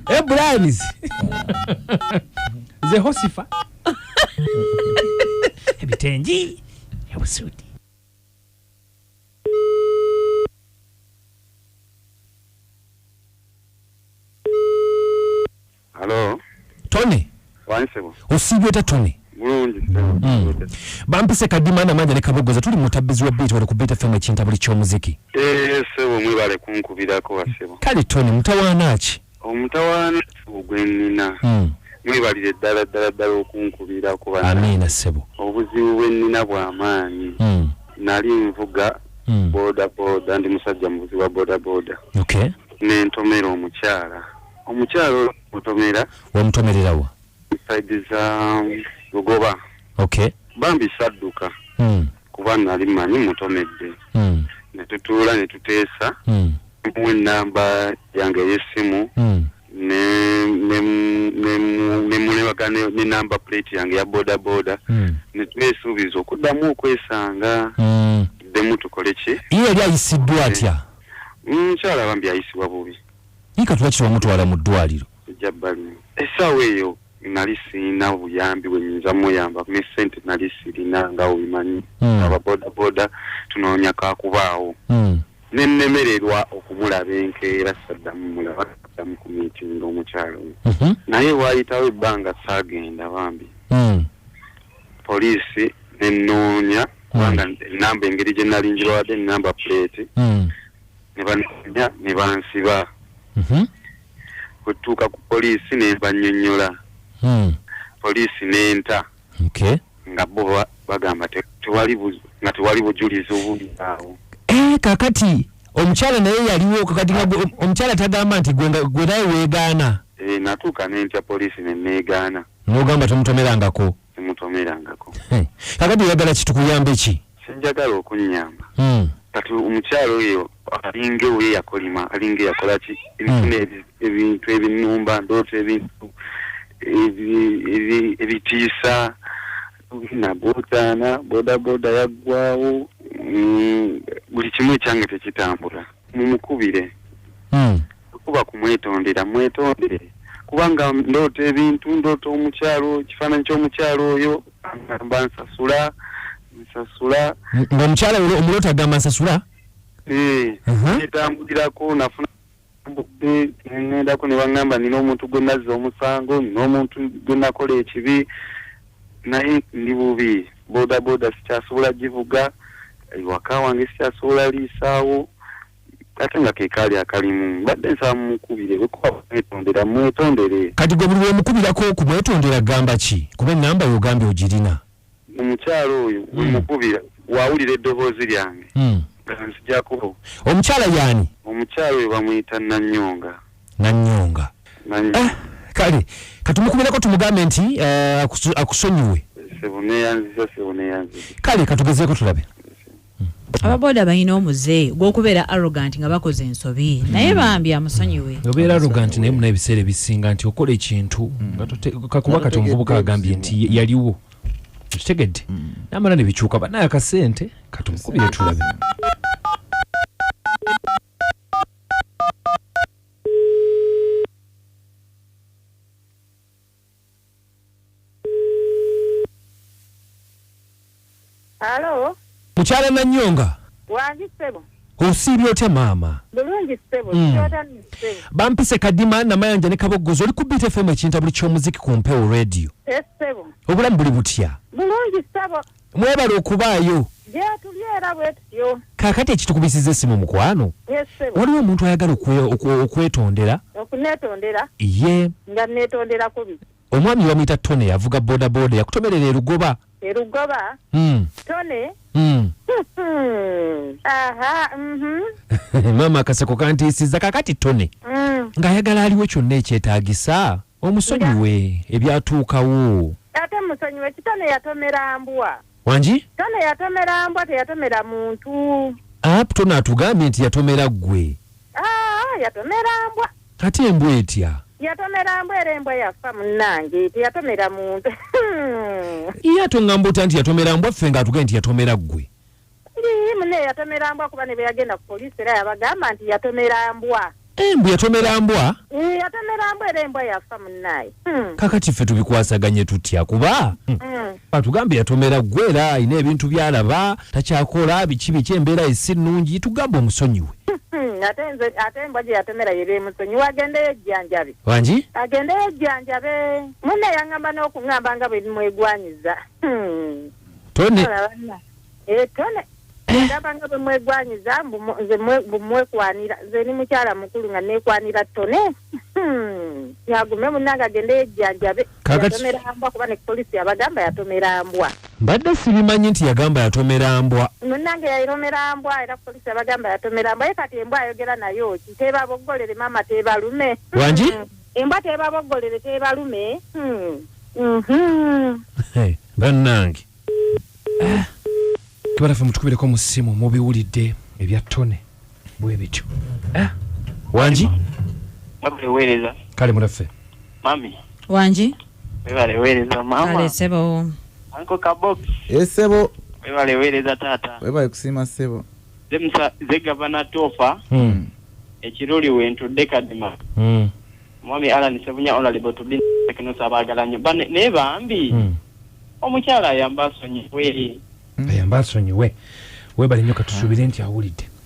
Ebrans ze hosifa ebitengi obusuuti. Halo. Tony. Wansebo. Osiibye otya Tony? Bulungi ssebo. Bampise Kadima Namanja ne Kabogoza tuli mu mutabbizi wa Beat wano ku Beat FM ekintabuli ky'omuziki. Eh ssebo mwebale kunkubirako basebo. Kale Tony mutawaana ki? Omutawaana ssebo gwe nnina. Mwebalire ddala ddala ddala okunkubirako bannange. Amiina ssebo. Obuzibu bwe nnina bwa maanyi. Nali nvuga boda boda ndi musajja muvuzi wa boda boda. Okay. Ne ntomera omukyala. Omukyala oyo mutomera. Wamutomerera wa? Side za Lugoba. Okay. Bambi sadduka. Kuba nali mmanyi mutomedde. Ne tutuula ne tuteesa. Muwa ennamba yange ey'essimu. Ne ne ne ne mulebaga ne, ne number plate yange ya boda boda. Ne twesuubiza okuddamu okwesanga. Ddemu tukole ki? Ye yali ayisiddwa atya? Mukyala bambi ayisibwa bubi. Ye kati lwaki tewamutwala mu ddwaliro? Sijja balimu. Essaawa eyo nali sirina buyambi bwe nnyinza muyamba ne ssente nali sirina nga obimanyi. Aba bodaboda tunoonya kakubaawo. Ne nnemererwa okumulaba enkeera saddamu mulaba saddamu kumiitinga omukyala oyo. Naye waayitawo ebbanga saagenda bambi. Poliisi n'ennoonya kubanga ennamba engeri gye nali ngibawadde ennamba plate. Ne banoonya ne bansiba. Bwe tutuuka ku poliisi ne bannyonnyola. Poliisi n'enta. Okay. Nga bo bagamba tewali nga tewali bujulizi obuli awo. Kakati omukyala naye yaliwo kakati nga omukyala tagamba nti gwe naye weegaana. Natuuka n'entya poliisi ne neegaana. N'ogamba tomutomerangako. Simutomerangako. Kakati oyagala kitukuyambe ki? Sinjagala okunnyamba. Kati omukyala oyo alinga oyo yakolima, alinga yakola ki? Ebifuna ebintu ebinnumba, ndoota ebintu ebitiisa, nabootaana, bodaboda yaggwawo, buli kimu ekyange tekitambula. Mumukubire. Kuba kumwetondera, mwetondere. Kubanga ndoota ebintu, ndoota omukyalo, ekifaananyi ky'omukyalo oyo, agamba nsasula, nsasula. Ng'omukyala oyo omuloota agamba nsasula? Netambulirako, nafuna budde, ngendako ne baŋŋamba nina omuntu gwe nazza omusango, nina omuntu gwe nakola ekibi, naye ndi bubi. Bodaboda sikyasobola givuga, ewaka wange sikyasobola liisaawo, ate nga ke kaali akalimu. Mbadde nsaba mumukubire, bwe kuba kumwetondera, mwetondere. Kati gwe buli lw'omukubirako kumwetondera gamba ki? Kuba ennamba y'ogambye ogirina. Omukyala oyo bwe mukubira, wawulira eddoboozi lyange. Nga nzijako. Omukyala y'ani? Omukyala oyo bamuyita Nanyonga. Nanyonga. Nanyonga. Kale, katumukubireko tumugambe nti akusonyiwe. Ssebo neeyanziza, ssebo neeyanziza. Kale katugezeeko tulabe. Ababoda balina omuze gw'okubeera arrogant nga bakoze ensobi, naye bambi amusonyiwe. Obeera arrogant naye muna ebiseera ebisinga nti okola ekintu nga kakuba kati omuvubuka agambye nti yaliwo. Okitegedde? N'amala ne bikyuka bannaye akasente katumukubire tulabe. Halo? Mukyala Nanyonga. Wangi ssebo. Osiibye otya maama? Bulungi ssebo, kyota nno ssebo. Bampise Kadima Namayanja ne Kaboggoza, oli ku Beat FM ekintabuli ky'omuziki ku Mpewo Radio. Ssebo. Obulamu buli butya? Bulungi ssebo. Mwebale okubaayo. Gye tuli era bwe tutyo. Kaakati ekitukubisizza essimu mukwano. Yes, ssebo. Waliwo omuntu ayagala okwetondera. Okuneetondera? Ye. Nga neetonderako biki? Omwami bamuyita Tony avuga bodaboda yakutomerera e Lugoba. E Lugoba? Tony? Aha, Maama akaseko kantiisizza. Kaakati Tony ng'ayagala aliwo kyonna ekyetaagisa omusonyiwe ebyatuukawo. Ate musonyiwe ki? Tony yatomera mbwa. Wangi? Tony yatomera mbwa, teyatomera muntu. Tony atugambye nti yatomera ggwe. Yatomera mbwa. Ate embwa etya? Yatomera mbwa era embwa yafa munnange, teyatomera muntu. Ye ate ongamba otya nti yatomera mbwa, ffe ng'atugambye nti yatomera ggwe? Ii, munne yatomera mbwa kuba ne bwe yagenda ku poliisi era yabagamba nti yatomera mbwa. Mbu yatomera mbwa? Ii, yatomera Yatomera mbwa era embwa yafa munnaye. Kakati ffe tubikwasaganye tutya kuba atugambye yatomera ggwe era alina ebintu by'alaba takyakola biki biki embeera ye si nnungi tugamba omusonyiwe. Ate nze ate embwa gye yatomera yeba emusonyiwe agendeyo ejjanjabe. Wangi? Agendeyo ejjanjabe. Munne yaŋŋamba n'okuŋŋamba nga bwe mwegwanyiza. Tone. Olaba nna. Eh, tone. Agamba nga bwe mwegwanyiza mbu nze mbu mwekwanira nze ni mukyala mukulu nga neekwanira tone. Yagume munnange agendeyo ejjanjabe. Yatomera mbwa kuba ne polisi yabagamba yatomera mbwa. Mbadde sibimanyi nti yagamba yatomera mbwa. Munnange yatomera mbwa era polisi yabagamba yatomera mbwa. Ye kati embwa ayogera nayo ki? Teebaboggolere maama teebalume. Wangi? Embwa teebaboggolere teebalume. Bannange. Kibalaffe mutukubireko mu ssimu mubiwulidde ebya Tone bwe bityo. Wangi? Mwebale weereza. Kale mulaffe. Mami. Wangi? Mwebale weereza maama. Kale ssebo. Uncle Kabox. Ssebo. Mwebale weereza taata. Webale kusiima ssebo. Ze Gavana Tofa. Ekiruli wentudde Kadima. Mwami Alan Ssebunya Honorable Tubina Tekinosa abaagala nnyo. Naye bambi. Omukyala ayamba asonyiwe. Ayamba asonyiwe. Webale nnyo katusuubire nti awulidde.